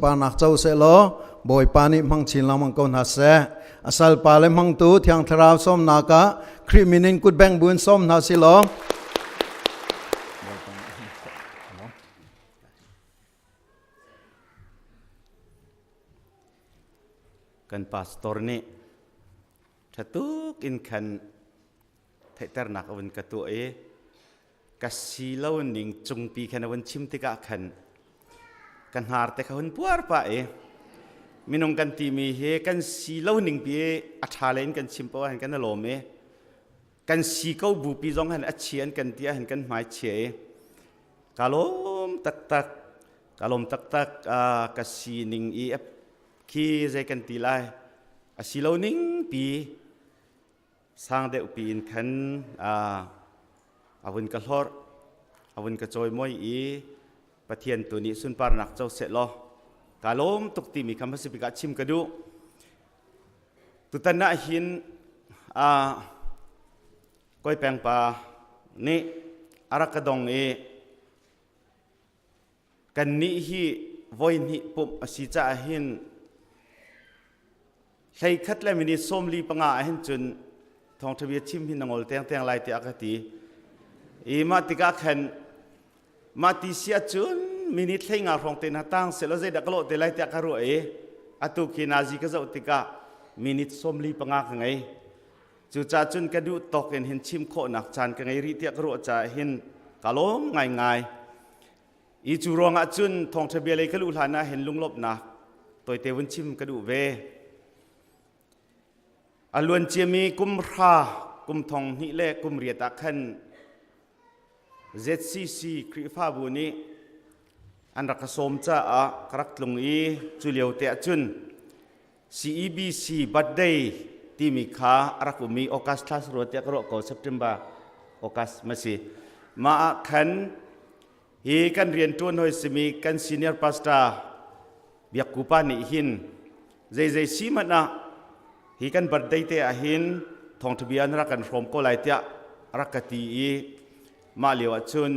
sunparnak co seh law Bawipa nih hmang chin lengmang ko hna seh. A salpa le hmangtu Thiang Thlarau sawmnak ah Khrih min in kutbeng buin sawm hna si law Kan pastor nih ṭhatuk in khan theihternak a vun ka tuah i ka si lo ning cungpi khan a vun chim tikah khan ka hnar te kha hun puar pah i minung kan timi hi kan si lo ning pi a ṭha le in kan chim poah hin kan i lawm i kan si ko bupi zong han a chia an kan ti ah hin kan hmai chia i ka lawm taktak ka lawm taktak ka sining i khi zei kan ti lai a si lo ning pi sang deuh pi in khan a vun ka hlorh a vun ka cawimawi i Pathian tu nih sunparnak co seh law ka lawm tuk timi kha hmasa bik ah chim ka duh. Tutan ah hin Kawi Peng pa nih a rak ka dong i kannih hi voi hnih pumh a si caah hin 31 le minute 45 ah hin cun thawngṭha bia chim hi na ngol tengteng lai tiah ka ti. I mah tikah khan mah ti si ahcun minute 15 hrawng te hna tang seh law zeidah ka lawh te lai tiah ka ruah i atu khi nazi ka zoh tikah minute 45 ka ngei. Cucaah cun ka duh tawk in hin chim khawhnak caan ka ngei rih tiah ka ruah caah hin ka lawm ngaingai. I cu ruangah cun thawngṭha bia lei ka luh hlan ah hin lunglawmhnak tawite vun chim ka duh ve. A luan ciami kum hra kum thong hnih le kum riat ah khan ZCC Khrihfabu nih an rak ka sawm caah ka rak tlung i cu lio te ah cun CEBC birthday timi kha a rak um i August thla rua tiah ka ruah ko September August ma si mah ah khan hi kan rian ṭuan hoi simi kan senior pastor Biak Kupa nih hin zeizei si hmanh ah hi kan birthday te ah hin thawngṭha bia na rak kan hrawm ko lai tiah rak ka ti i mah lio ah cun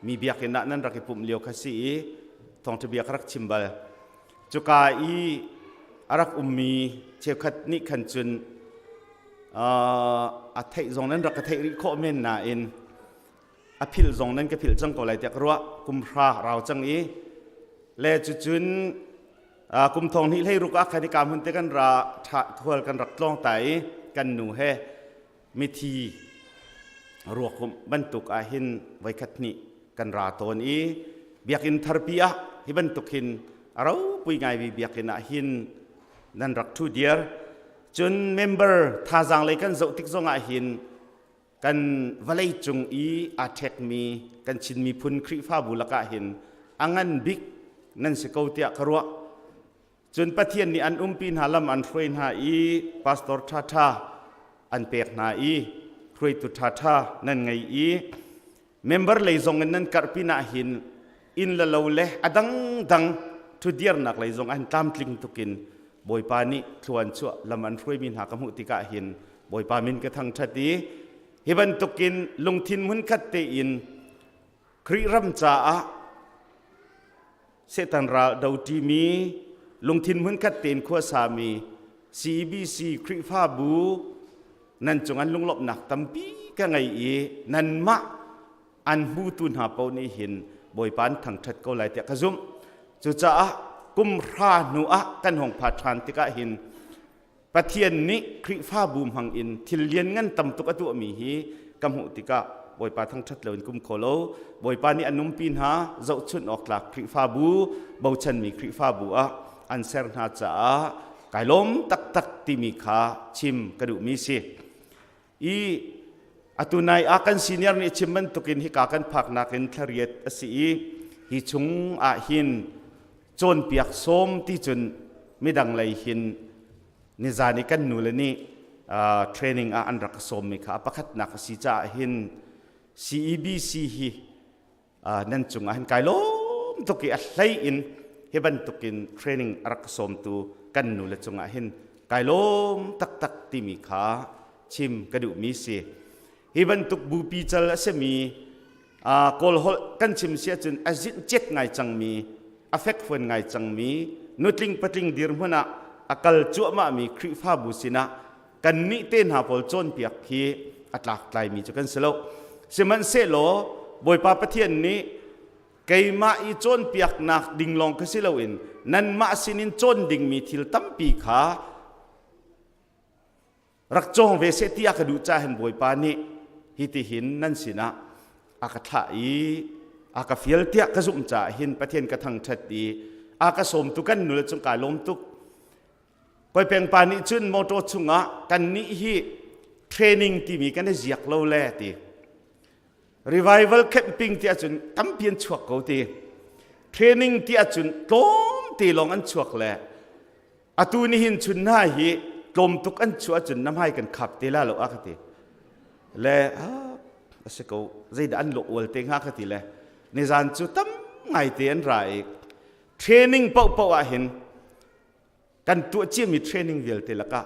mi biakinn ah nan rak i pumh lio kha si i thawngṭha bia ka rak chim bal cuka i a rak ummi cheukhat nih khan cun a theih zong nan rak ka theih rih khawh men nain a philh zong nan ka philh cang ko lai tiah ka ruah kum hra rau cang i le cucun kum thong hnih hlei ruk ah khan i ka hmun te kan ra thual kan rak tlawng ta i kan nu he mithi ruakum bantuk ah hin voikhat hnih kan ra tawn i biakinn tharpi ah hi bantuk hin a ropui ngai mi biakinn ah hin nan rak thu diar cun member thazaang lei kan zoh tik zong ah hin kan vawlei cung i aa ṭhekmi kan Chin miphun Khrihfabu lakah hin a ngan bik nan si ko tiah ka ruah. Cun Pathian nih an umpi hna lam an hruai hna i pastor ṭhaṭha an pek hna i hruaitu ṭhaṭha nan ngei i member lei zong in nan karh pinah hin inn le lo le a dangdang ṭhudirnak lei zong an tlamtling tukin Bawipa nih thluan chuah lam an hruaimi hna ka hmuh tikah hin Bawipa min ka thangṭhat i hi bantukin lungthin hmunkhat tein Khrih ram caah Satan ral doṭimi lungthin hmunkhat tein khuasami CEBC Khrihfabu nan cung an lunglawmhnak tampi ka ngei i nanmah an hmutu hna paoh nih hin Bawipa an thangṭhat ko lai tiah ka zumh. Cucaah kum hra hnu ah kan hung pha ṭhan tikah hin Pathian nih Khrihfabu hmang in thil lianngan tam tuk a tuahmi hi ka hmuh tikah Bawipa thangṭhat loin kum kho lo. Bawipa nih a numpi hna zohchunh awk tlak Khrihfabu, bochanmi Khrihfabu ah an ser hna caah kai lawm taktak timi kha chim ka duhmi si. I atu nai ah kan senior nih chim bantukin hika kan phaknak in thlariat a si i hi chung ah hin cawnpiak sawm ti cun midang lei hin nizan i kan nule nih training ah an rak sawmmi kha a pakhatnak a si caah hin CEBC hi nan cungah hin kai lawm tuk i a hlei in hi bantukin training a rak sawmtu kan nule cungah hin kai lawm taktak timi kha chim ka duhmi si. Hi bantuk bupi cal a simi Kawl holh kan chim si ahcun a zinh cet ngai cangmi A fekfuan ngai cangmi nutling patling dirhmun ah a kal cuahmahmi Khrihfabu sinah kannih te hna pawl cawnpiak hi a tlaktlaimi cu kan si lo. Sihmanhsehlaw Bawipa Pathian nih keimah i cawnpiaknak ding lawng kha si loin nanmah sinin cawn dingmi thil tampi kha rak cawng ve seh ti a ka duh caah hin Bawipa nih hitihin nan sinah a ka thlah i a ka fial tiah ka zumh caah hin Pathian ka thangṭhat i a ka sawmtu kan nule cung kai lawm tuk. Koi peng pa nih cun motor chungah kannih hi training timi kan i ziak lo le ti. Revival camping ti ahcun tampi an chuak ko ti. Training ti ahcun tlawm te lawng an chuak le atu nihin chun hna hi tlawm tuk an chuah ahcun na hmai kan khap te la lo a ka ti. Le a si ko zeidah an lawh ual te hnga ka ti le nizan cu tam ngai te an ra i training paohpaoh ah hin kan tuah ciami training vialte lakah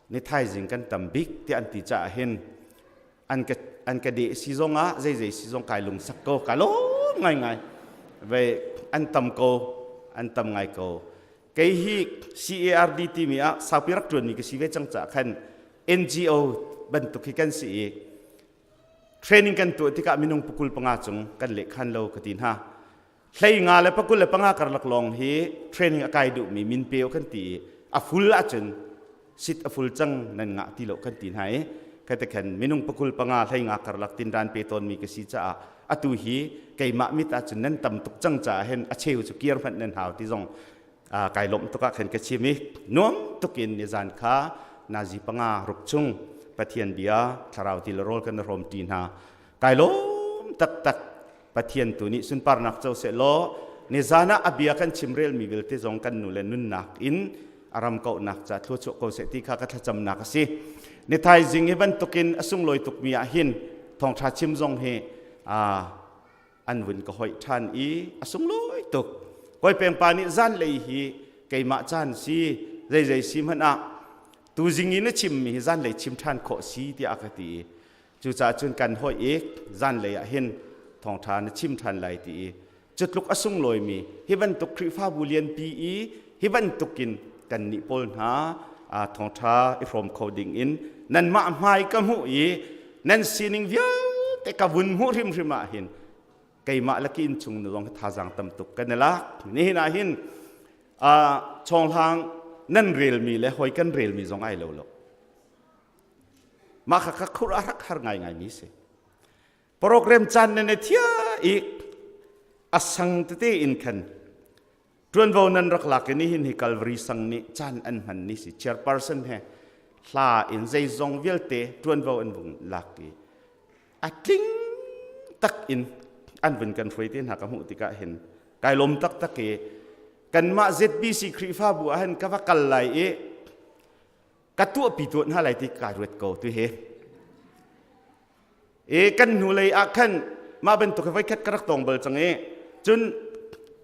ni thaizing kan tam bik tiah an ti caah hin an ka an ka deh si zong ah zeizei si zong kai lungsak ko ka lawm ngaingai ve an tam ko an tam ngai ko kei hi CARD timi ah saupi rak ṭuanmi ka si ve cang caah khan NGO bantuk hi kan si i training kan tuah tikah minung pakul panga cung kan lehkhan lo ka ti hna. Hlei nga le pakul le panga karlak lawng hi training a kai duhmi min pe kan ti i a full ahcun sit a full cang nan ngah ti lo kan ti hna i kha khan minung pakul panga hlei nga karlak tinran pe tawnmi ka si caah atu hi keimah mit ahcun nan tam tuk cang caah hin a cheu cu kir hmanh nan hau ti zong kai lawmh tuk ah khan ka chim i nuam tukin nizan kha nazi panga ruk chung Pathian bia thlarau ti le rawl kan hrawm ṭi hna. Kai lawm taktak. Pathian tu nih sunparnak co seh law nizan ah a bia kan chimrelmi vialte zong kan nu le nunnak in a ram kauhnak ca thluachuah ko seh ti kha ka thlacamnak a si. Ni thaizing hi bantukin a sunglawi tukmi ah hin thawngṭha chim zong hi an vun ka hoih ṭhan i a sunglawi tuk. Kawi peng pa nih zanlei hi keimah caan si zeizei si hmanh ah tuzing i na chimmi hi zanlei chim ṭhan khawh si tiah a ka ti i cucaah cun kan hoih i zanlei ah hin thawngṭha na chim ṭhan lai ti i cutluk a sunglawimi hi bantuk Khrihfabu lianpi i hi bantukin kannih pawl hna thawngṭha i hrawm kho ding in nanmah hmai ka hmuh i nan sining vialte ka vun hmuh hrimhrim ah hin keimah le ka innchung nu zong thazaang tam tuk kan i lak. Nihin ah hin chawnghlang nan relmi le hoi kan relmi zong ai lo lo. Mah kha kha khur a rak har ngaingaimi si. Program caan nan i thia i a sang tete in khan ṭuanvo nan rak lak i nihin hi Calvary sang nih caan an hman ni si. Chairperson he hla in zeizong vialte ṭuanvo an vung lak i a tling tak in an vun kan hruai te hna ka hmuh tikah hin kai lawm taktak i kanmah ZBC Khrihfabu ah hin ka va kal lai i ka tuahpi tuah hna lai ti kai ruat ko tu hi. E kan hnu lei ah khan mah bantuk hi voikhat ka rak tong bal cang i cun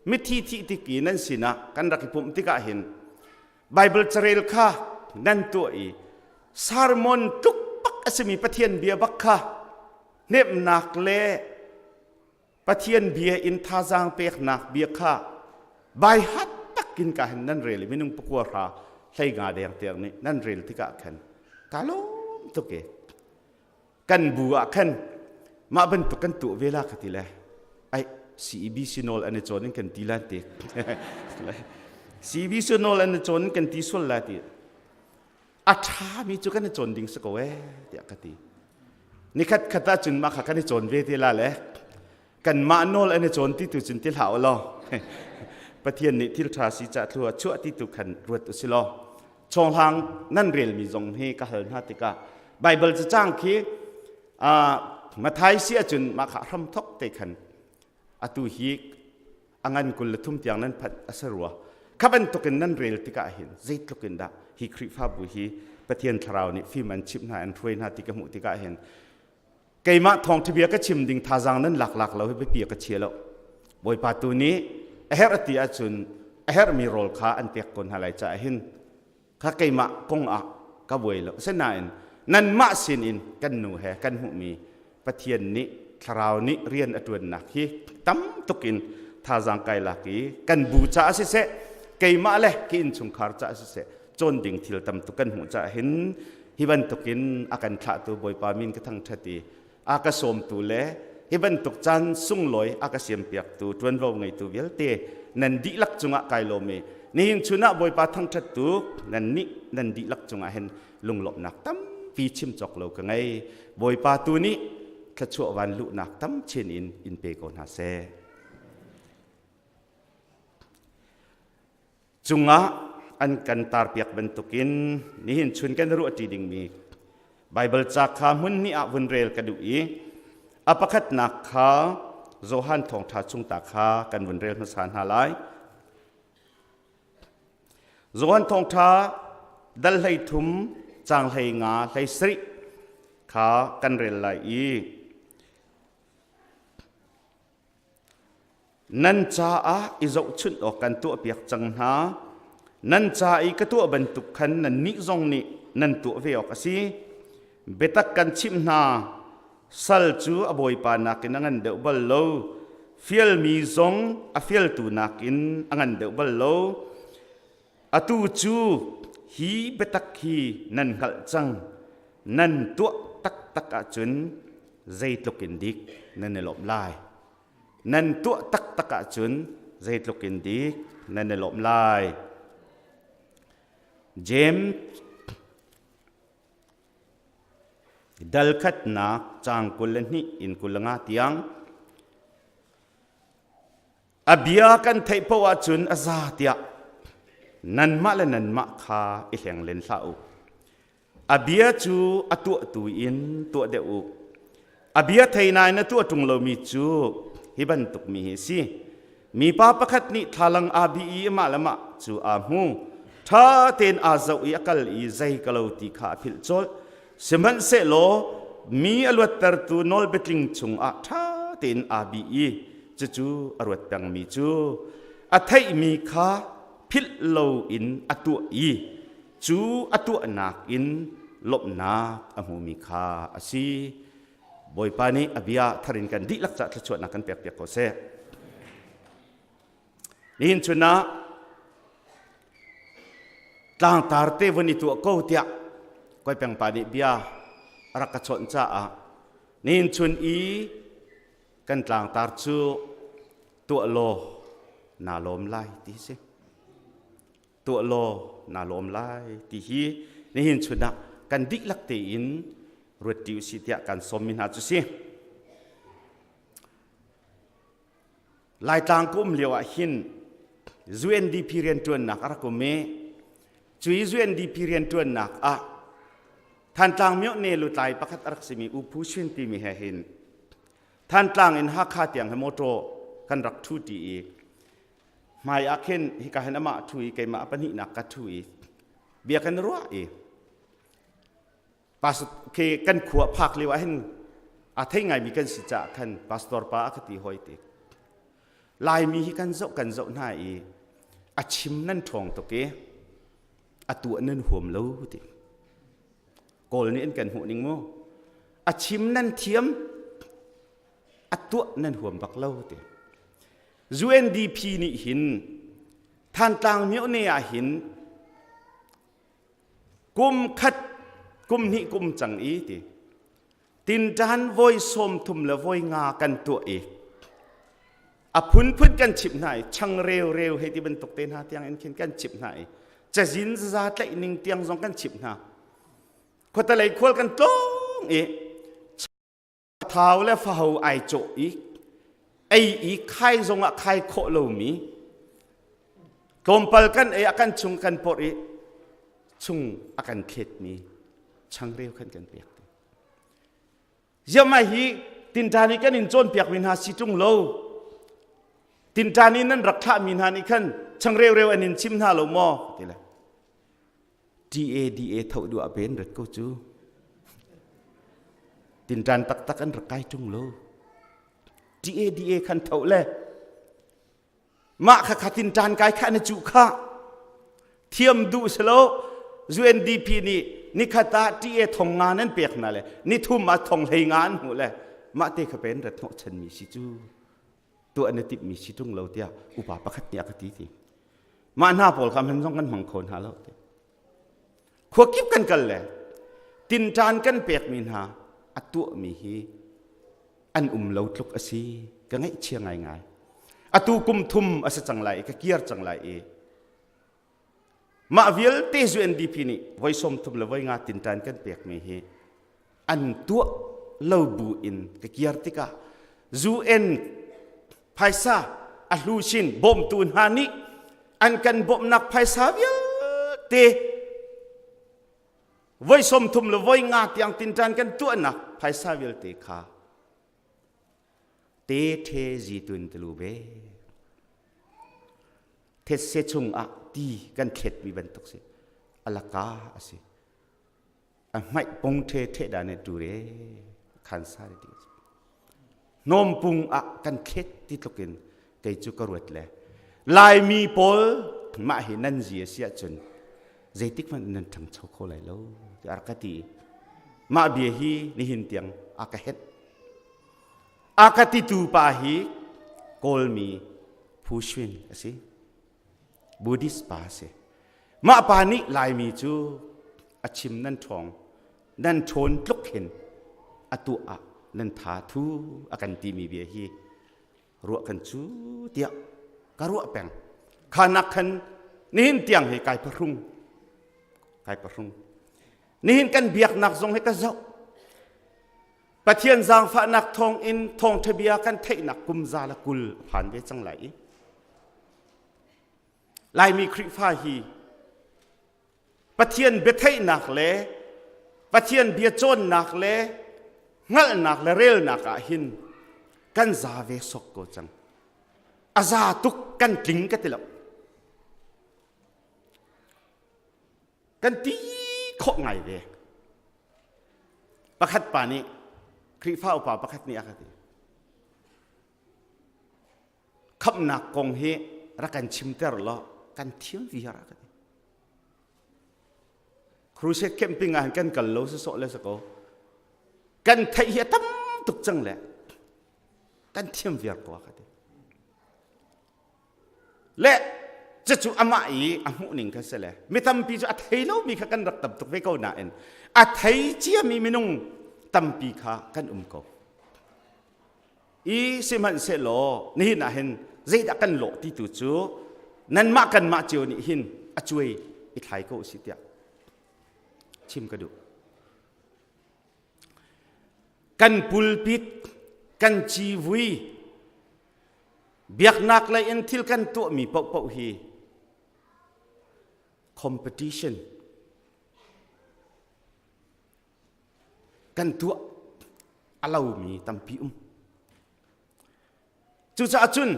mithi thih tik i nan sinah kan rak i pumh tikah hin Bible carel kha nan tuah i sermon tluk bak a simi Pathian bia bak kha hnemhnak le Pathian bia in thazaang peknak bia kha bai hat takin ka hin nan rel i minung pakua hra hlei nga deng tiang nih nan rel tikah khan ka lawm tuk e. Kan bu ah khan mah bantuk kan tuah ve la ka ti le ai CEBC nawl an i cawn in kan ti lan ti CEBC nawl an i cawn in kan ti sual la ti a ṭhami cu kan i cawn ding si ko ee tiah ka ti. Nikhat khat ah cun mah kha kan i cawn ve te la le kanmah nawl an i cawn ti tu cun ti hlah u law Pathian nih thil ṭha si cah thlua chuah ti tu khan ruat u si law chawnghlang nan relmi zong hi ka hal hna tikah Baibal cacang khi Mathai si ahcun mah kha hram thok te khan atu hi a ngan 23 tiang nan phanh a si rua. Kha bantukin nan rel tikah hin zeitluk in dah hi Khrihfabu hi Pathian Thlarau nih fim an chimh hna an hruai hna ti ka hmuh tikah hin keimah thawngṭha ka chim ding thazaang nan lak lak lo hi biapi ka chia lo. Bawipa tu nih a herh a ti ahcun a herhmi rawl kha an pek ko hna lai caah hin kha keimah kong ah ka buai lo. Asinain nanmah sinin kan nu he kan hmuhmi Pathian nih Thlarau nih rian a ṭuannak hi tam tuk in Thazaang kai lak i kan bu caah siseh, keimah le ka innchungkhar caah siseh, cawn ding thil tam tuk kan hmuh caah hin hi bantukin a kan thlahtu Bawipa min ka thangṭhat i a ka sawmtu le hi bantuk caan sunglawi a ka siampiaktu ṭuanvo ngeitu vialte nan dihlak cungah kai lawm i nihin chun ah Bawipa thangṭhattu nan nih nan dihlak cungah hin lunglawmhnak tampi chim cawk lo ka ngei. Bawipa tu nih thluachuah van luhnak tam chin in in pe ko hna seh. Cungah an kan tarpiak bantukin nihin chun kan ruahṭi dingmi Baibal ca kha hmun hnih ah vun rel ka duh i a pakhatnak kha Johan thawngṭha chung ta kha kan vun rel hmasa hna lai. Johan thawngṭha dal 13 caang 15 17 kha kan rel lai i Nan caah i zohchunh awk kan tuahpiak cang hna. Nan ca i ka tuah bantuk khan nannih zong nih nan tuah ve awk a si. Biatak kan chimh hna, sal cu a bawipa nakin a ngan deuh bal lo, fialmi zong a fialtu nakin a ngan deuh bal lo. Atu cu hi biatak hi nan hngalh cang, nan tuah taktak ahcun zeitluk in dik nan i lawmh lai. Nan tuah taktak ahcun zeitluk in dik nan i lawmh lai. James dal khatnak caang 22 in 25 tiang A bia kan theih paoh ahcun a za tiah nanmah le nanmah kha i hleng len hlah u. A bia cu a tuahtu in tuah deuh u. A bia thei nain a tuah ṭung lomi cu hi bantuk mi hi a si. Mipa pakhat nih thlalang aa bih i amah le mah cu aa hmu. Ṭha tein aa zoh i a kal i zei ka lo ti kha a philh colh. Sihmanhsehlaw mi a luattertu nawlbiatling chungah ṭha tein aa bih i cucu a ruat pengmi cu a theihmi kha philh loin a tuah i cu a tuahnak in lawmhnak a hmumi kha a si. Bawipa nih a bia thar in kan dihlak cah thluachuahnak kan pekpiak ko seh. Nihin chun ah tlangtar te vun i tuah ko tiah koi peng pa nih bia a rak ka chawnh caah nihin chun i kan tlangtar cu tuah law naa lawm lai ti si tuah law naa lawm lai ti hi nihin chun ah kan dihlak tein ruat ṭi usih tiah kan sawmmi hna cu si. Laitlang ka um lio ah hin UNDP rianṭuannak a rak um i cu UNDP rianṭuannak ah Thantlang myohne lutlai pakhat a rak simi U Phu Shin timi he hin Thantlang in Hakha tiang he motor kan rak ṭhu ṭi i hmai ah khin hika hin amah ṭhu i keimah a pahnihnak ka ṭhu i bia kan ruah i pastor khi kan khua phak lio ah hin a thei ngaimi kan si caah khan pastor pa a ka ti hoi ti Laimi hi kan zoh kan zoh hna i a chim nan ṭhawng tuk i a tuah nan huam lo ti Kawl nih an kan hmuh ning mu a chim nan thiam a tuah nan huam bak lo ti UNDP nih hin Thantlang myohne ah hin kum khat kum hnih kum cang i ti tinṭan voi 30 le voi nga kan tuah i a phunphun kan chimh hna i changreu reu hei ti bantuk te hna tiang in khin kan chimh hna i cazin zaza tlaih ning tiang zong kan chimh hna khuatalei khual kan tlawng i Thau le faho ai cawh i ei i khai zongah khai khawh lomi tlawmpal kan ei a kan chung kan porh i chung a kan thletmi changreu khan kan pek te. Ziamai hi tinṭan i kan in cawnpiakmi hna si ṭung lo. Tinṭan i nan rak thlahmi hna nih khan changreu reu an in chim hna lo maw? Ti le. TADA tho duah pen rat ko cu. Tinṭan taktak an rak kai ṭung lo. TADA khan tho le mah kha kha tinṭan kai kha na cuh kha thiam duh selo UNDP nih nikhat ah TA thong nga nan pek hna le nithum ah thong hlei nga an hmuh le mah te kha pen rat hnawh chanmi si cu. Tuah na timhmi si ṭung lo tiah upa pakhat nih a ka ti ti. Mah hna pawl kha hman zong kan hmang kho hna lo ti. Khua kip kan kal le tinṭan kan pekmi hna a tuahmi hi an um lo tluk a si. Ka ngaihchia ngaingai. Atu kum thum a si cang lai i ka kir cang lai i mah vialte UNDP nih voi 30 le voi nga tinṭan kan pekmi hi an tuah lo bu in ka kir tikah UN phaisa a hlu chin bawmtu hna nih an kan bawmhnak phaisa vialte voi 30 le voi nga tiang tinṭan kan tuahnak phaisa vialte kha te the zi tun telu ve thetse chung ah ti kan thletmi bantuk si alaka asi a hmaih pong the the da ne tu re khan sa re ti hnawm pung ah kan thlet ti tluk in kei cu ka ruat le Laimi pawl mah hi nan zi a si ahcun zeitik hmanh nan ṭhangcho kho lai lo ti a rak ka ti. Mah bia hi nihin tiang a ka het. A ka titu pa hi Kawlmi Phu Shwin a si. Buddhist pa a si. Mah pa nih Laimi cu a chim nan ṭhawng, nan ṭhawn tluk hin a tuah ah nan tha thu a kan timi bia hi ruah kan cu tiah ka ruah peng. Kha nak khan nihin tiang hi kai phahrung kai phahrung. Nihin kan biaknak zong hi ka zoh. Pathian zaangfahnak thawng in thawngṭha bia kan theihnak kum za le 20 a phan ve cang lai i Laimi Khrihfa hi Pathian biatheihnak le Pathian bia cawnnak le hngalhnak le relnak ah hin kan za ve sawk ko cang. A za tuk kan tling ka ti lo. Kan ti khawh ngai ve. Pakhat pa nih Khrihfa upa pakhat nih a ka ti. Khamhnak kong hi rak kan chimter law kan thiam viar a ka ti. Crusade camping ah kan kal lo sawsawh le sako. Kan theih hi a tam tuk cang le kan thiam viar ko a ka ti. Le cucu amah i a hmuh ning kha si le mi tampi cu a thei lomi kha kan rak tam tuk ve ko nain a thei ciami minung tampi kha kan um ko. I sihmanhsehlaw nihin ah hin zeidah kan lawh ti tu cu nanmah kanmah cio nih hin a cuai i thlai ko usih tiah chim ka duh. Kan pulpit, kan civui, biaknak lei in thil kan tuahmi paohpaoh hi competition kan tuah a lomi tampi um. Cucaah cun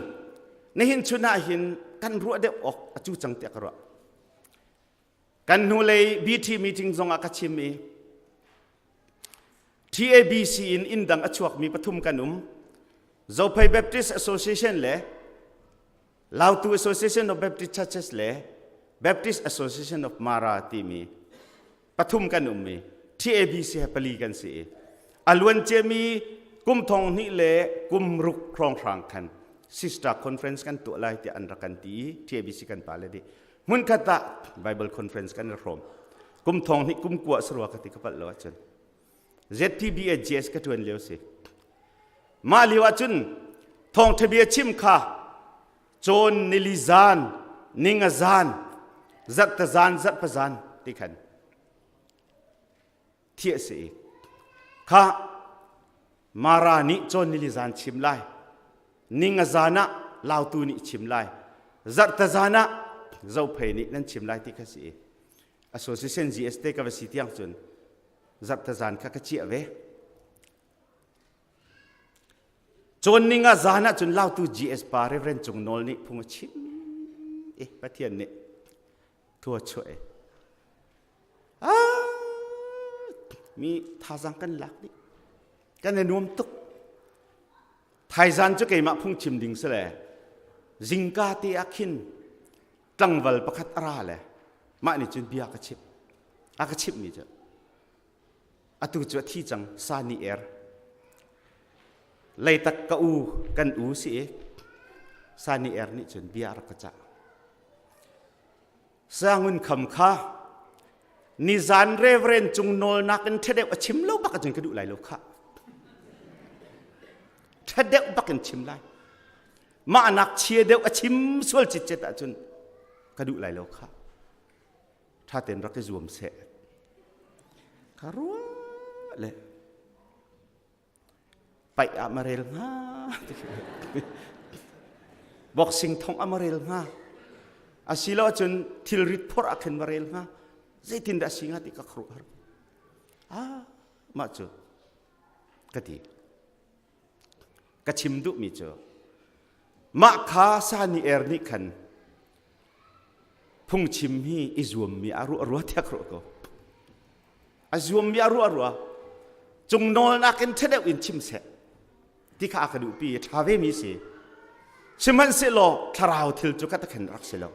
nihin chun ah hin kan ruah deuh awk a cu cang tiah ka ruah. Kan hnulei BT meeting zong ah ka chim i TABC in inn dang a chuakmi pathum kan um. Zophei Baptist Association le Lautu Association of Baptist Churches le Baptist Association of Mara timi pathum kan um i TABC he pali kan si i a luan ciami kum thong hnih le kum ruk hrawnghrang khan sister conference kan tuah lai tiah an rak kan ti i TABC kan pa le dih hmunkhat ah Bible conference kan i hrawm kum thong hnih kum kua sarua ka ti ka palh lo ahcun ZTBA GS ka ṭuan lio si mah lio ahcun thawngṭha bia chim kha cawn nili zan ninga zan zarhta zan zarhpa zan ti khan thiah a si i kha Mara nih cawn nili zan chim lai ninga zan ah Lautu nih chim lai zarhta zan ah Zophei nih nan chim lai ti kha si i Association GS te ka va si tiang cun zarhta zan kha ka chiah ve Cawn ning ah zan ah cun Lautu GS pa Reverend Cung Nawl nih phung a chim i Pathian nih thua chuah i ah mi thazang kan lak dih kan i nuam tuk thaizan cu keimah phung chim ding si le zingka te ah khin tlangval pakhat a ra le mah nih cun bia ka chimh a ka chimhmi cu Atu cu a thi cang, sa nih er. Leitak ka u, kan u si i. Sani Er nih cun bia a rak ka cah. Sangun kham kha nizan Reverend cung nawlnak in ṭha deuh a chim lo bak ahcun ka duh lai lo khah. Ṭha deuh bak in chim lai. Mah nak chia deuh a chim sual citcet ahcun ka duh lai lo khah. Ṭha tein rak i zuam seh. Ka ruah le paih ah ma rel hnga boxing thong ah ma rel hnga asilo ahcun thilrit phorh ah khin ma rel hnga zeitin dah si hnga ti ka khuaruah har ah mah cu ka ti ka chim duhmi cu mah kha sani er nih khan phungchim hi i zuammi a ruah rua tiah ka ruah ko A zuammi a ruah rua cung nawlnak in ṭha deuh in chim seh ti kha a ka duhpi i ṭha vemi si. Sihmanhsehlaw thlarau thil cu ka takhen rak si lo.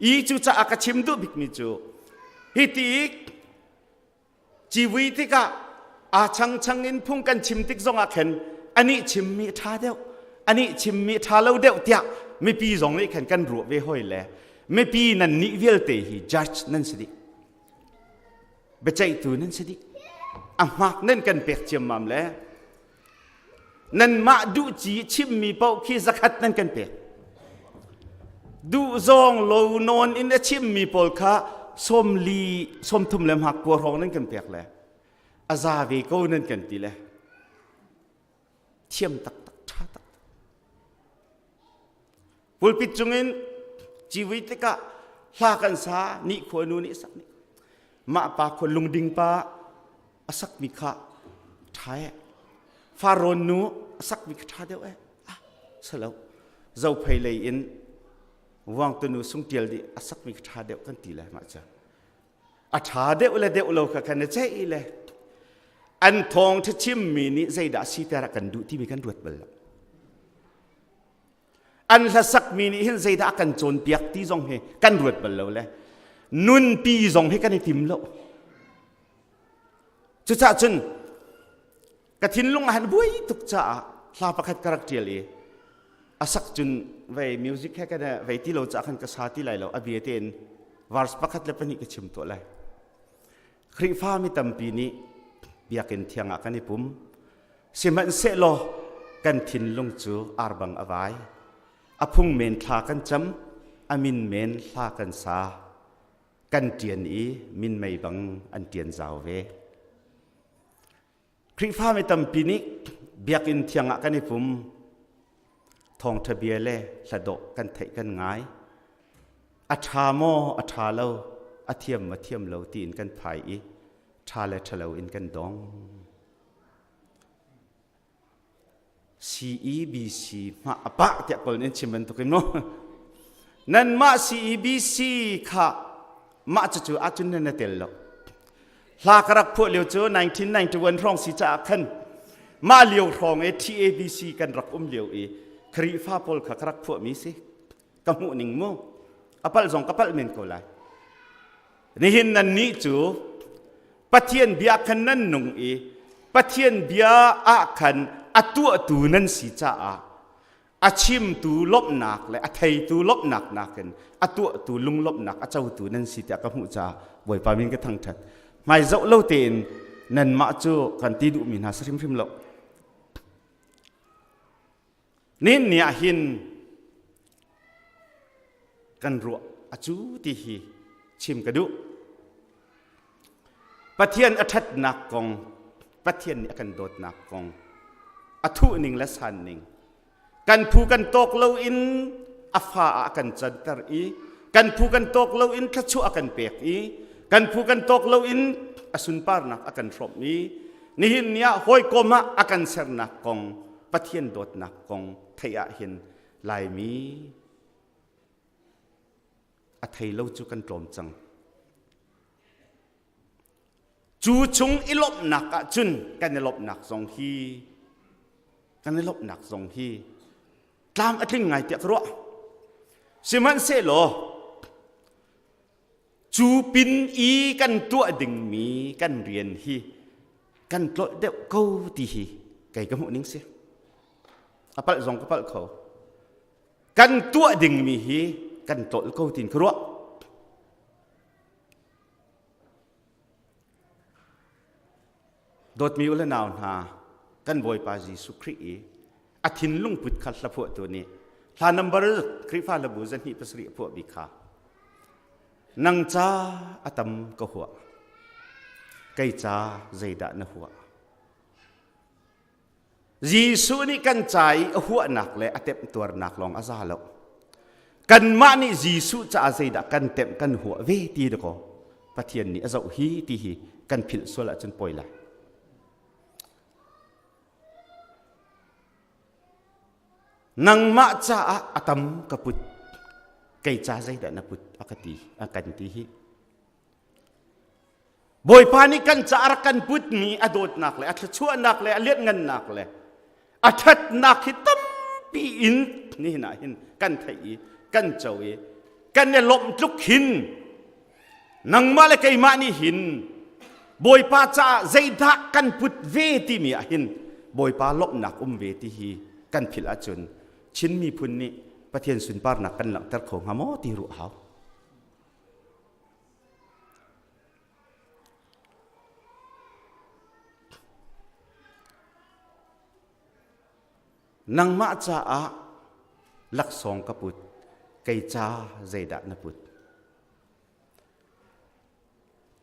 I cucaah ka chim duh bikmi cu hi ti civui tikah aa changchang in phung kan chim tik zongah khan anih chimmi a ṭha deuh anih chimmi a ṭha lo deuh tiah mipi zong nih khan kan ruah ve hoi le mipi nan nih vialte hi judge nan si dih biaceihtu nan si dih a hmak nan kan pek ciammam le nanmah duh ci chimmi paoh khi zakhat nan kan pek duh zawng lo nawn in a chimmi pawl kha sawmli sawmthum le hmak kua hrawng nan kan pek le a za ve ko nan kan ti le thiam taktak ṭha taktak pulpit cungin civui tikah hla kan sa ni khua nu nih sak ni mah pa khua lungding pa a sakmi kha ṭha e farawn nu a sakmi kha ṭha deuh e ah salo zophei lei in vuangtunu sungtial nih a sakmi kha ṭha deuh kan ti le mah cu a ṭha deuh le deuh lo kha kan i ceih le an thawngṭha chimmi nih zeidah siter a kan duh timi kan ruat bal lo an hlasakmi nih hin zeidah a kan cawnpiak ti zong hi kan ruat bal lo le nunpi zong hi kan i tim lo cucaah cun ka thinlung ah han buai tuk caah hla pakhat ka rak ṭial i a sak cun vei music he kan vei ti lo caah khan ka sa ti lai lo a bia tein verse pakhat le pahnih ka chim tuah lai Khrihfa mi tampi nih biakinn thiang ah kan i pum sihmanhsehlaw kan thinlung cu arbang a vai a phung men thla kan cam a min men hla kan sa kan ṭian i minmei bang an ṭian zau ve Khrihfa mi tampi nih biakinn thiang ah kan i pum. Thawngṭha bia le hladawh kan theih kan ngai. A ṭha maw a ṭha lo, a thiam maw thiam lo tiin kan phai i ṭha le ṭhalo in kan dong. CEBC hmah a pah tiah kawl in chim bantukin mu. Nanmah CEBC kha mah cucu ahcun nan na tel lo. Hla ka rak phuah lio cu 1991 hrawng si caah khan mah lio hrawng i TABC kan rak um lio i Khrihfa pawl kha ka rak phuahmi si. Ka hmuh ning mu. A palh zong ka palh men ko lai. Nihin nan nih cu Pathian bia khan nan nung i Pathian bia ah khan a tuahtu nan si caah a chimtu lawmhnak le a theitu lawmhnak nakin a tuahtu lunglawmhnak a cotu nan si tiah ka hmuh caah Bawipa min ka thangṭhat. Hmai zoh lo tein nanmah cu kan ti duhmi hna si hrimhrim lo. Nihin ni ah hin kan ruah a cu ti hi chim ka duh. Pathian a ṭhatnak kong, Pathian nih a kan dawtnak kong, a thuhning le sanning, kan phu kan tawk loin a fa ah a kan canter i kan phu kan tawk loin thluachuah a kan pek i kan phu kan tawk loin a sunparnak a kan hrawmh i nihin ni ah hawikom ah a kan sernak kong Pathian dawtnak kong theih ah hin Laimi a thei lo cu kan tlawm cang. Cu chung i lawmhnak ah cun kan i lawmhnak zong hi kan i lawmhnak zong hi tlam a tling ngai tiah ka ruah. Sihmanhsehlaw cu pin i kan tuah dingmi kan rian hi kan tlolh deuh ko ti hi kei ka hmuh ning si. A palh zong ka palh kho. Kan tuah dingmi hi kan tlolh ko tin ka ruah. Dawtmi u le nau hna, kan Bawipa Jesuh Khrih i a thinlung put kha hlaphuahtu nih hla number Khrihfa hlabu 207 a phuah bik kha nang ca a tam ka huah kei ca zeidah na huah Jesuh nih kan ca i a huahnak le a temtuarnak lawng a za lo. Kanmah nih Jesuh caah zeidah kan temh kan huah ve ti dakaw Pathian nih a zoh hi ti hi kan philh sual ahcun poi lai. Nangmah caah a tam ka put, kei ca zeidah na put a ka ti, a kan ti hi. Bawipa nih kan caah rak kan putmi a dawtnak le a thluachuahnak le a lianhngannak le a ṭhatnak hi tampi in nihin ah hin kan theih i kan co i kan i lawmh tluk hin nangmah le keimah nih hin Bawipa caah zeidah kan put ve timi ah hin Bawipa lawmhnak um ve ti hi kan philh ahcun Chin miphun nih Pathian sunparnak kan langhter kho hnga maw ti ruah hau. Nangmah caah laksawng ka put, kei ca zeidah na put?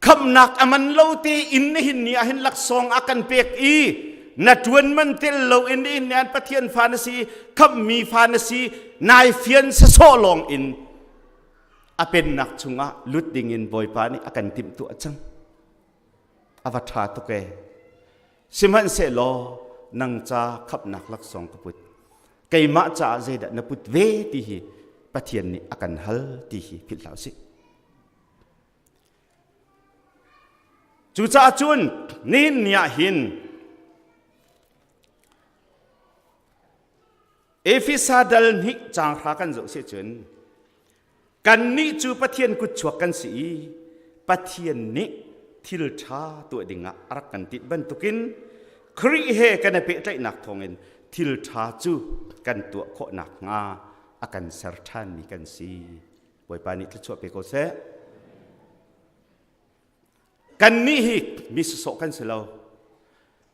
Khamnak a man lo te in nihin ni ah hin laksawng a kan pek i na ṭuan man tel lo in nihin ni an Pathian fa na si, khammi fa na si, nai fian sasawh lawng in a pennak chungah lut dingin Bawipa nih a kan timhtuah cang. A va ṭha tuk ee. Sihmanhsehlaw nang ca khamhnak laksawng ka put. Keimah caah zeidah na put ve ti hi Pathian nih a kan hal ti hi philh hlah usih. Cucaah cun nihin ni ah hin Efesa dal hnih caang hra kan zoh si cun kannih cu Pathian kutchuak kan si i Pathian nih thil ṭha tuah dingah a rak kan tinh bantukin Khrih he kan i pehtlaihnak thawngin thil ṭha cu kan tuah khawh nakhnga a kan ser ṭhanmi kan si. Bawipa nih thluachuah pe ko seh. Kannih hi mi sawsawh kan si lo.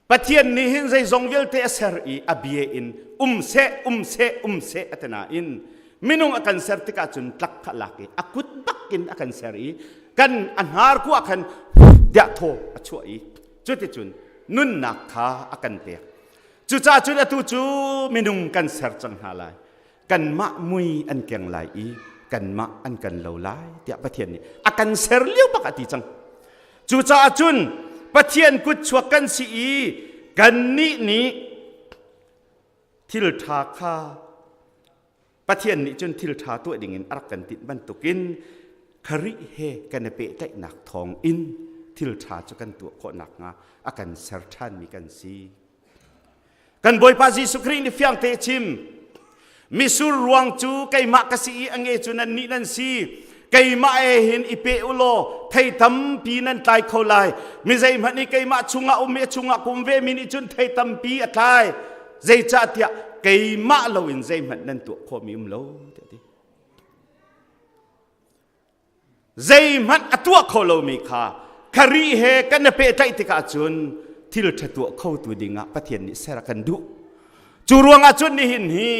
Pathian nih hin zeizong vialte a ser i a bia in um seh, um seh, um seh a ti nain minung a kan ser tikah cun tlak kha lak i a kut bak in a kan ser i kan a hnar ku ah khan tiah thaw a chuah i cuticun nunnak kha a kan pek. Cucaah cun atu cu minung kan ser cang hna lai. Kanmah mui an keng lai i kanmah an kan lo lai tiah Pathian nih a kan ser lio bak a ti cang. Cucaah cun Pathian kutchuak kan si i kannih nih thil ṭha kha Pathian nih cun thil ṭha tuah dingin a rak kan tinh bantukin Khrih he kan i pehtlaihnak thawng in thil ṭha cu kan tuah khawh nakhnga a kan ser ṭhanmi kan si. Kan Bawipa Jesuh Khrih nih fiang te chim. Misur ruang cu keimah ka si i a nge cu nan nih nan si. Keimah e hin i pe u law thei tampi nan tlai kho lai. Mi zeihmanh nih keimah chungah um i a chungah kum ve mi nih cun thei tampi a tlai. Zeicahtiah keimah loin zeihmanh nan tuah khawhmi um lo tiah ti. Zeihmanh a tuah kho lomi kha Khrih he kan i pehtlaih tikah cun thil ṭha tuah khotu dingah Pathian nih ser a kan duh. Cu ruangah cun nihin hi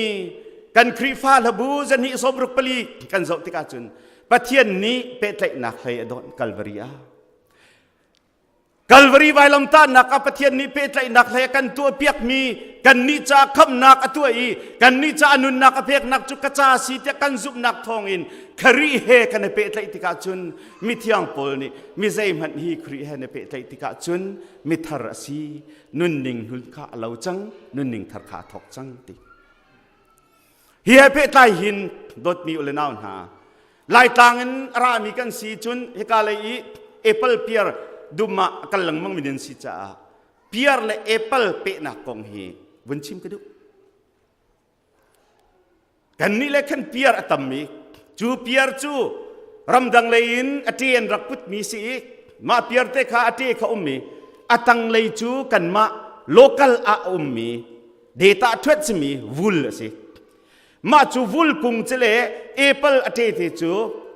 kan Khrihfa hlabu zahnih 64 kan zoh tikah cun Pathian nih pehtlaihnak hlei a dawnh Kalvari ah. Kalvari vailamtahnak ah Pathian nih pehtlaihnak hlei a kan tuahpiakmi kannih ca khamhnak a tuah i kannih ca nunnak a peknak cu ka ca si tiah kan zumhnak thawngin Khrih he kan i pehtlaih tikah cun mithiang Paul nih mi zeihmanh hi Khrih he na pehtlaih tikah cun mithar a si nunning hlun kha a lo cang nunning thar kha a thawk cang ti Hi he pehtlai hin dawtmi u le nau hna, Laitlang in a rami kan si cun hika lei i apple piar dum ah a kal lengmang mi nan si caah piar le apple pehnak kong hi vun chim ka duh. Kannih le khan piar a tam i cu piar cu ramdang lei in a ṭe an rak putmi si i mah piar te kha a ṭe kha um i a tanglei cu kanmah local ah a ummi data ṭhuat simi vul a si. Mah cu vulkung cu le apple a ṭe te cu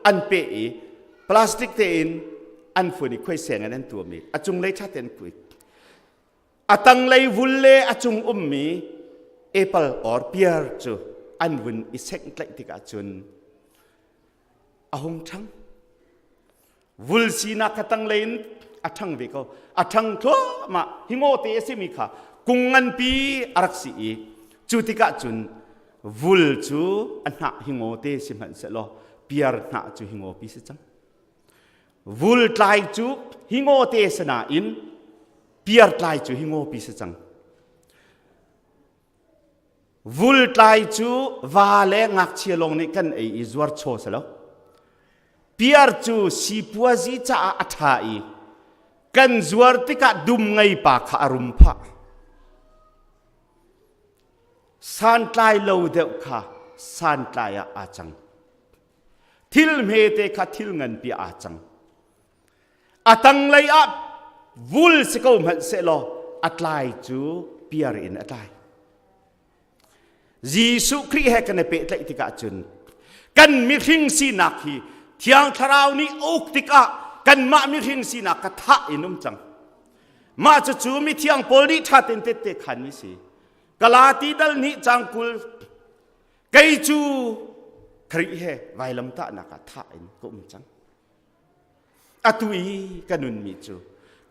an peh i plastic tein an fun i khuaiseng in an tuam i a cunglei ṭha tein kui. A tanglei vul le a cung ummi apple or pear cu an vun i sengh tlaih tikah cun a hung ṭhang. Vul sinak kha tanglei in a ṭhang ve ko. A ṭhang thluahmah. Hi ngawte a simi kha kung nganpi a rak si i cu tikah cun vul cu a hnah hi ngawte si hmanhsehlaw piar hnah cu hi ngawpi si cang. Vul tlai cu hi ngawte si nain piar tlai cu hi ngawpi si cang. Vul tlai cu va le ngakchia lawng nih kan ei i zuar chaw si lo. Piar cu sipuazi caah a ṭha i kan zuar tikah dum ngei pa kha a rum phah. Santlai lo deuh kha santlai ah aa cang. Thil hmete kha thil nganpi ah aa cang. A tanglei ah vul si ko hmanh sehlaw a tlai cu piar in a tlai. Jesuh Khrih he kan i pehtlaih tikah cun kan mihring sinak hi Thiang Thlarau nih a uk tikah kanmah mihring sinak kha thah in um cang. Mah cucu mithiang Paul nih ṭha tein tette khanmi si. Galati dal nih cang 20 kei cu Khrih he vailamtahnak ah thah in ka um cang. Atu i ka nunmi cu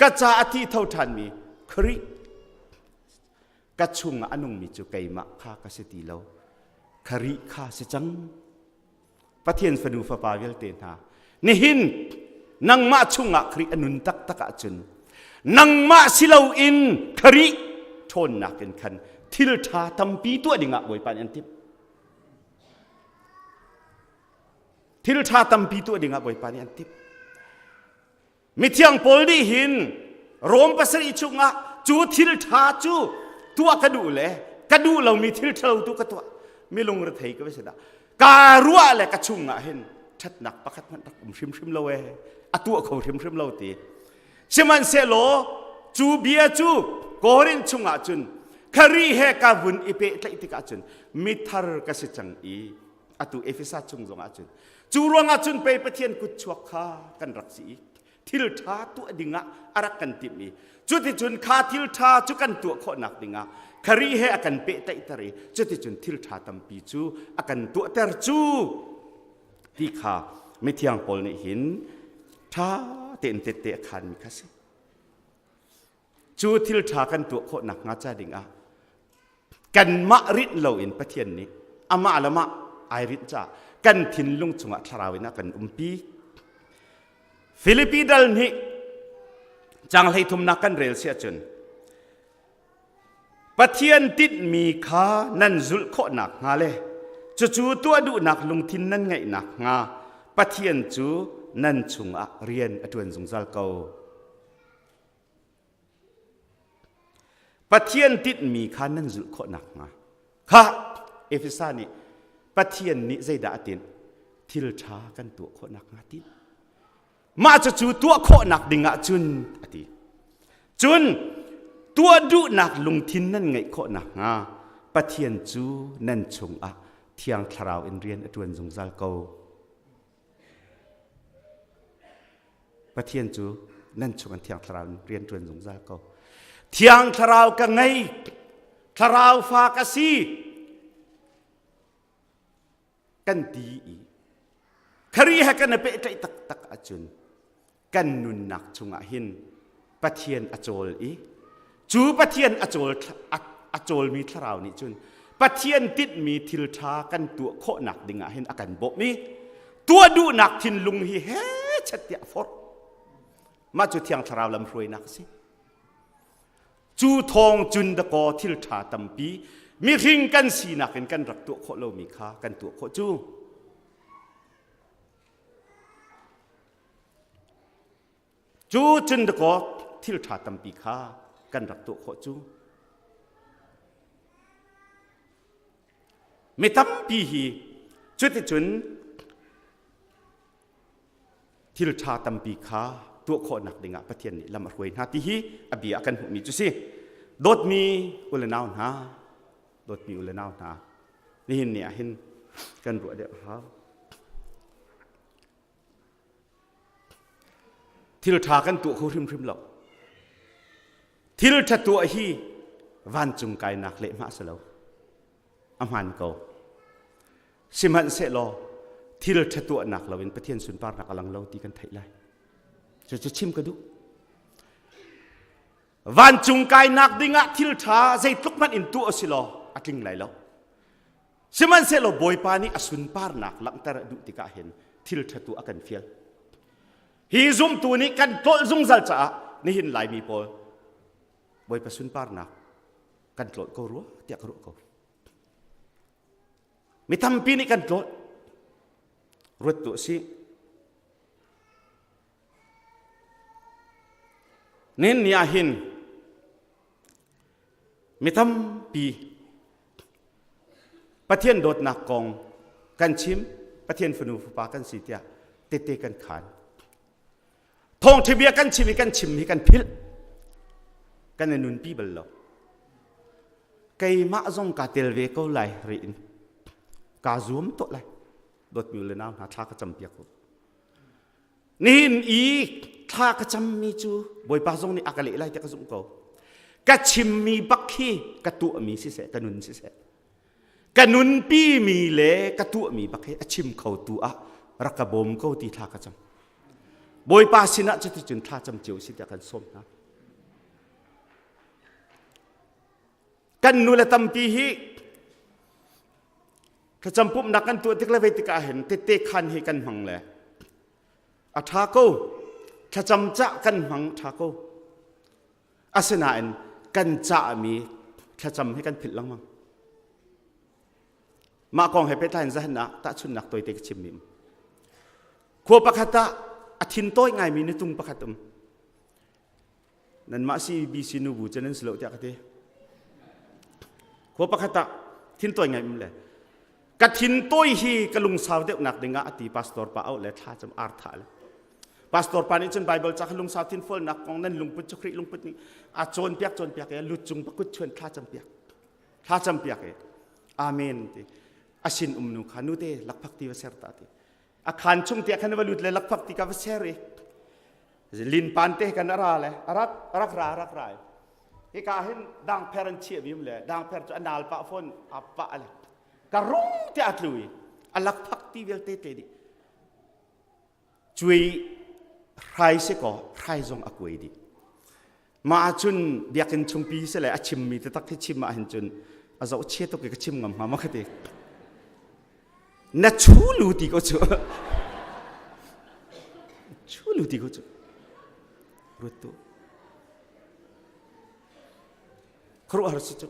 ka ca a thi tho ṭhanmi Khrih ka chungah a nungmi cu keimah kha ka si ti lo. Khrih kha si cang. Pathian fanu fapa vialte hna, nihin nangmah chungah Khrih a nun taktak ahcun nangmah si loin Khrih ṭhawnnak in khan thil ṭha tampi tuah dingah Bawipa nih an timh. Thil ṭha tampi tuah dingah Bawipa nih an timh. Mithiang Paul nih hin Rom pasarih chungah cu thil ṭha cu tuah ka duh le ka duh lomi thil ṭhalo tu ka tuah. Mi lungrethei ka va si dah. Ka ruah le ka chungah hin ṭhatnak pakhat hmanh rak um hrimhrim lo ee. A tuah kho hrimhrim lo ti. Sihmanhsehlaw cu bia cu Korin chungah cun Khrih he ka vun i pehtlaih tikah cun mithar ka si cang i atu Efesa chung zongah cun cu ruangah cun pei Pathian kutchuak kha kan rak si i thil ṭha tuah dingah a rak kan timh i cuticun kha thil ṭha cu kan tuah khawhnak dingah Khrih he a kan pehtlaihter i cuticun thil ṭha tampi cu a kan tuahter cu ti kha mithiang Paul nih hin ṭha tein tette a khanmi kha si. Cu thil ṭha kan tuah khawh nakhnga ca dingah kanmah rinh loin Pathian nih amah le mah ai rinh caah kan thinlung chungah thlarau in a kan umpi. Filipi dal nih cang hleithumnak kan rel si ahcun Pathian tinhmi kha nan zulh khawh nakhnga le cucu tuah duhnak lungthin nan ngeih nakhnga Pathian cu nan chungah rian a ṭuan zungzal ko. Pathian tinhmi kha nan zulh khawh nakhnga kha Efesa nih Pathian nih zeidah a tinh? Thil ṭha kan tuah khawh nakhnga tinh. Mah cucu tuah khawhnak dingah cun a ti. Cun tuah duhnak lungthin nan ngeih khawh nakhnga Pathian cu nan chungah Thiang Thlarau in rian a ṭuan zungzal ko. Pathian cu nan chung an Thiang Thlarau in rian ṭuan zungzal ko. Thiang Thlarau ka ngei, Thlarau fa ka si kan ti i Khrih he kan i pehtlaih taktak ahcun kan nunnak chungah hin Pathian a cawl i cu Pathian a cawl a cawlmi thlarau nih cun Pathian tinhmi thil ṭha kan tuah khawhnak dingah hin a kan bawmh i tuah duhnak thinlung hi he chet tiah a forh. Mah cu Thiang Thlarau lamhruainak a si. Cu thawng cun dakaw thil ṭha tampi mihring kan sinak in kan rak tuah khawh lomi kha kan tuah khawh cu. Cu cun dakaw thil ṭha tampi kha kan rak tuah khawh cu. Mi tampi hi cuticun thil ṭha tampi kha tuah khawhnak dingah Pathian nih lam a hruai hna ti hi a bia kan hmuhmi cu si. Dawtmi u le nau hna, dawtmi u le nau hna. Nihin ni ah hin kan ruah deuh hau. Thil ṭha kan tuah kho hrimhrim lo. Thil ṭha tuah hi vancung kainak lehhmah si lo. A hmaan ko. Sihmanhsehlaw thil ṭha tuahnak loin Pathian sunparnak a lang lo ti kan theih lai. Cucu chim ka duh. Vancung kainak dingah thil ṭha zeitluk hmanh in tuah si law a tling lai lo. Sihmanhsehlaw Bawipa nih a sunparnak langhter a duh tikah hin thil ṭha tu a kan fial. Hi zumtu nih kan tlolh zungzal caah nihin Laimi pawl Bawipa sunparnak kan tlolh ko rua tiah ka ruah ko. Mi tampi nih kan tlolh. Ruat tu a si. Nin ni ah hin mi tampi Pathian dawtnak kong kan chim, Pathian fanu fapa kan si tiah tete kan khan. Thawngṭha bia kan chim i kan chim hi kan philh. Kan i nunpi bal lo. Keimah zong kaa tel ve ko lai ri in. Kaa zuam tuah lai. Dawtmi le nau hna thla ka campiak u. Nihin i thla ka cammi cu Bawipa zong nih a ka leh lai tiah ka zumh ko. Ka chimmi bak hi ka tuahmi siseh, ka nun siseh. Ka nunpimi le ka tuahmi bak hi a chim khotu ah rak ka bawm ko ti thla ka cam. Bawipa sinah cuticun thla cam cio si tiah kan sawm hna. Kan nu le tampi hi Thlacam pumhnak kan tuah tik le vei tikah hin tette khan hi kan hmang le a ṭha ko. Thlacam cah kan hmang ṭha ko. Asinain kan cahmi thlacam hi kan philh lengmang. Mah kong he pehtlai in zahan ah tahchunhnak tawite ka chimmi um. Khua pakhat ah a thin tawi ngaimi nutung pakhat um. Nanmah CBC nubu cu nan si lo tiah ka ti. Khua pakhat ah thintawi ngai um le ka thintawi hi ka lungsau deuhnak dingah a ti pastor pa auh le thla cam ar thah le pastor pa nih cun Bible ca kha lungsau thinfualnak kong nan lungput cu Khrih lungput nih a cawnpiak cawnpiak i lut cung pakut chuan thla cam piak thla cam piak i amen ti asin um nu kha nute lakphak ti va ser ta ti a khan chung tiah khan va lut le lakphak ti ka va ser i linpan te kan ara le arak arak ra arak ra hika hin dangpher an chiah mi le dangpher cu a nal pah fawn a pah le ka rung te a tlu i a lakphak ti vialte te dih cui hrai si ko hrai zong a kuai dih Mah ahcun biakinn chungpi si le a chimmi taktak hi chim ahhin cun a zoh chia tuk i ka chim ngam hnga maw ka ti. Na chulu ti ko cu. Chulu ti ko cu. Ruat tu. Khuaruahhar si cu.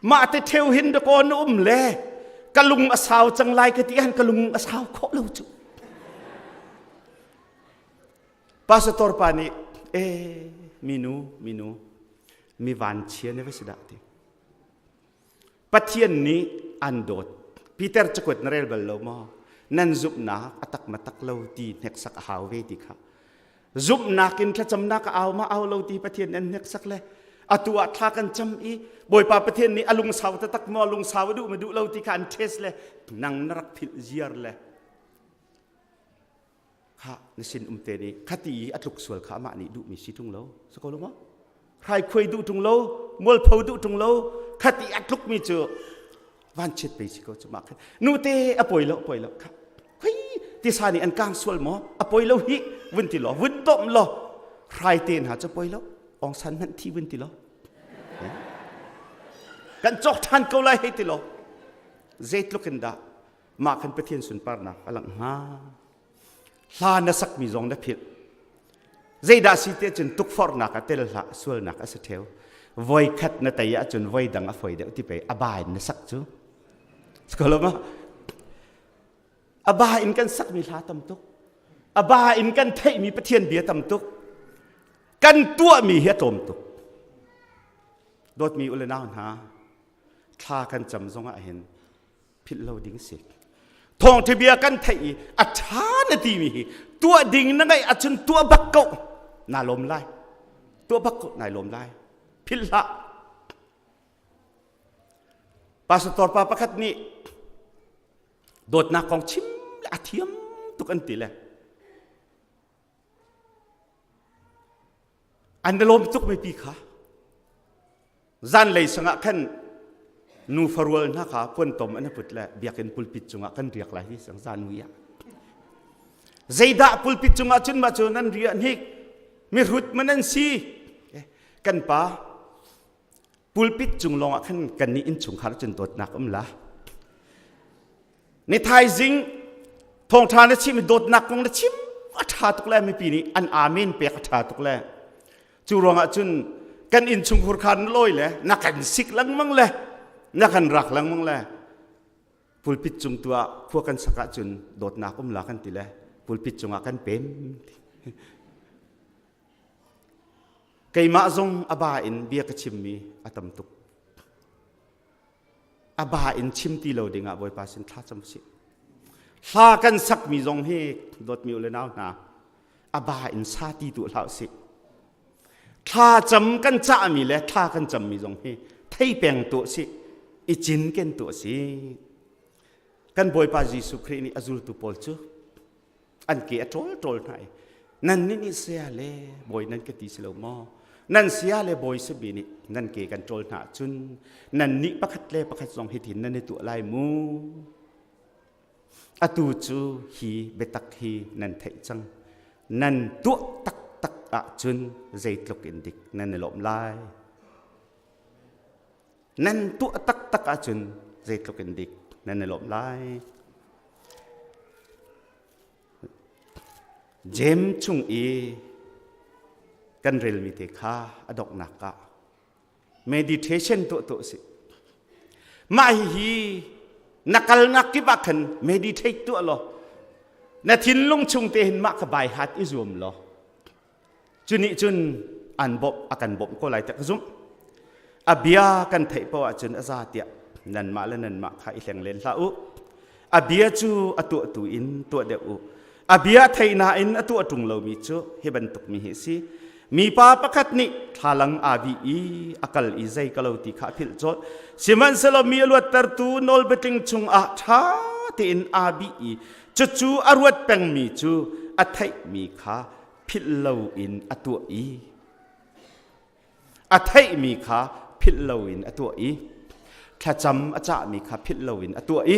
Mah te theu hin dakaw na um le ka lung a sau cang lai ka ti han ka lung a sau khawh lo cu. Pastor pa nih e minu minu mi vanchia ne va si dah ti. Pathian nih an dawt. Peter cakuat na rel bal lo maw? Nan zumhnak a tak ma tak lo ti hneksak a hau ve ti kha. Zumhnak in thlacamnak a au ma au lo ti Pathian an hneksak le atu ah thla kan cam i Bawipa Pathian nih a lungsau taktak maw lungsau a duh ma duh lo ti kha an test le nang na rak philh ziar le kha na sin um te nih khati i a tluk sual kha amah nih duhmi si ṭung lo si ko lo maw hrai khuai duh ṭung lo mualpho duh ṭung lo khati a tlukmi cu vanchiat pe si ko cu mah khan nute a poi lo poi lo kha khui tisa nih an kang sual maw a poi lo hi vun ti lo vun tom lo hrai te hna cu poi lo ong san hmanh thi vun ti lo kan cawk ṭhan ko lai hei ti lo zeitluk in dah mah khan Pathian sunparnak a langh hnga hla na sakmi zong na philh zeidah si te cun tukforhnak a tel hlah sualnak a si ṭheu voi khat na tei ahcun voi dang a foi deuh ti pei a ba in na sak cu Skoloma a ba in kan sakmi hla tam tuk a ba in kan theihmi Pathian bia tam tuk kan tuahmi hi a tlawm tuk dawtmi u le nau hna thla kan cam zongah hin philh lo ding si thawngṭha bia kan theih i a ṭha na timi hi tuah ding na ngeih ahcun tuah bak ko naa lawm lai tuah bak ko nai lawm lai philh hlah. Pastor pa pakhat nih dawtnak kong chim le a thiam tuk an ti le an lawm tuk mipi kha zanlei sangah khan nu farual hna kha puantom an put le biakinn pulpit cungah kan riak lai hi sang zan mui ah zeidah pulpit cungah cun mah cu nan riah hnik mihrut man an si kan pa pulpit cung lawngah khan kan nih innchungkhar cun dawtnak um la Ni thaizing thawngṭha na chim i dawtnak kong na chim a ṭha tuk le mipi nih an amen pek a ṭha tuk le cu ruangah cun kan innchungkhur kha na lawi le na kan sik lengmang le na kan rak lengmang le pulpit cung tu ah khua kan sak ahcun dawtnak um la kan ti le pulpit cungah kan pem keimah zong a ba in bia ka chimmi a tam tuk A ba in chim ti lo dingah Bawipa sin thla cam usih. Hla kan sakmi zong hi dawtmi u le nau hna a ba in sa ti tu hlah usih. Thla cam kan cahmi le thla kan cammi zong hi thei peng tu usih, i cinken tu usih. Kan Bawipa Jesuh Khrih nih a zultu pawl cu an ke a ṭawl ṭawl hna i nan nih nih saya le bawi nan ka ti si lo maw nan saya le bawi sabi nih nan ke kan ṭawl hna ahcun nan nih pakhat le pakhat zong hitin nan i tuah lai mu atu cu hi biatak hi nan theih cang nan tuah taktak ahcun zeitluk in dik nan i lawm lai nan tuah taktak ahcun zeitluk in dik nan i lawmh lai. Jeim chung i kan relmi te kha a donghnak ah meditation tuah tuah si. Mah hihi na kalnak kip ah khan meditate tuah law na thinlung chung te hin mah kha bai hat i zuam law Cu nih cun an bawmh a kan bawmh ko lai tiah ka zumh. A bia kan theih paoh ahcun a za tiah nanmah le nanmah kha i hleng len hlah u. A bia cu a tuahtu in tuah deuh u. A bia thei nain a tuah ṭung lomi cu hi bantuk mi hi a si. Mipa pakhat nih thlalang aa bih i a kal i zei ka lo ti kha a philh colh. Sihmanhsehlaw mi a luattertu nawlbiatling chungah ṭha tein aa bih i cucu a ruat pengmi cu a theihmi kha philh loin a tuah i a theihmi kha philh loin a tuah i thlacam a cahmi kha philh loin a tuah i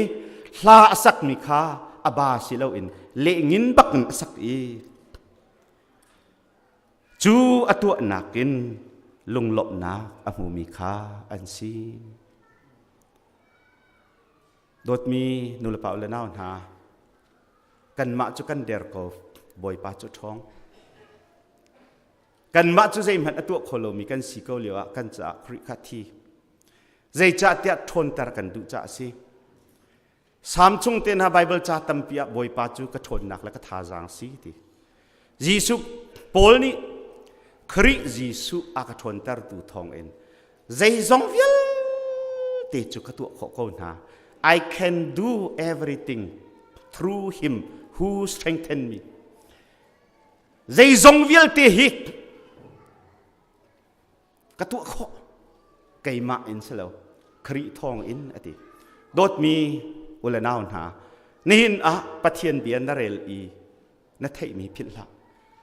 hla a sakmi kha a ba si loin lehngin bakin a sak i cu a tuahnak in lunglawmhnak a hmumi kha an si. Dawtmi nulepa le nau hna, kanmah cu kan der ko, Bawipa cu ṭhawng. Kanmah cu zeihmanh a tuah kho lomi kan si ko lioah kan caah Khrih kha thi. Zeicahtiah ṭhawnter kan duh caah a si. Salm chung te hna Baibal ca tampi ah Bawipa cu ka ṭhawnnak le ka thazaang si ti. Jesuh Paul nih Khrih Jesuh a ka ṭhawntertu thawngin zeizong vialte cu ka tuah khawh ko hna. I can do everything through him who strengthen me. Zeizong vialte hi ka tuah khawh keimah in si lo Khrih thawng in a ti dawtmi u le nau hna nihin ah Pathian bia na rel i na theihmi philh hlah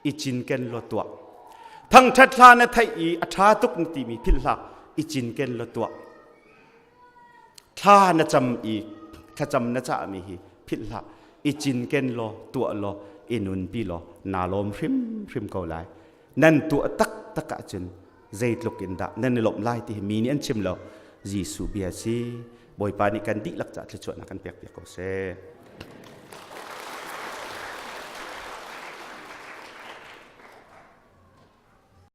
i cinken law tuah thangṭhat hla na theih i a ṭha tuk na timi philh hlah i cinken law tuah thla na cam i thlacam na cahmi hi philh hlah i cinken law tuah law i nunpi law naa lawm hrimhrim ko lai nan tuah taktak ahcun zeitluk in dah nan i lawmh lai ti hi mi nih an chim lo Jesuh bia si Bawipa nih kan dihlak caah thluachuahnak kan pek piak ko seh.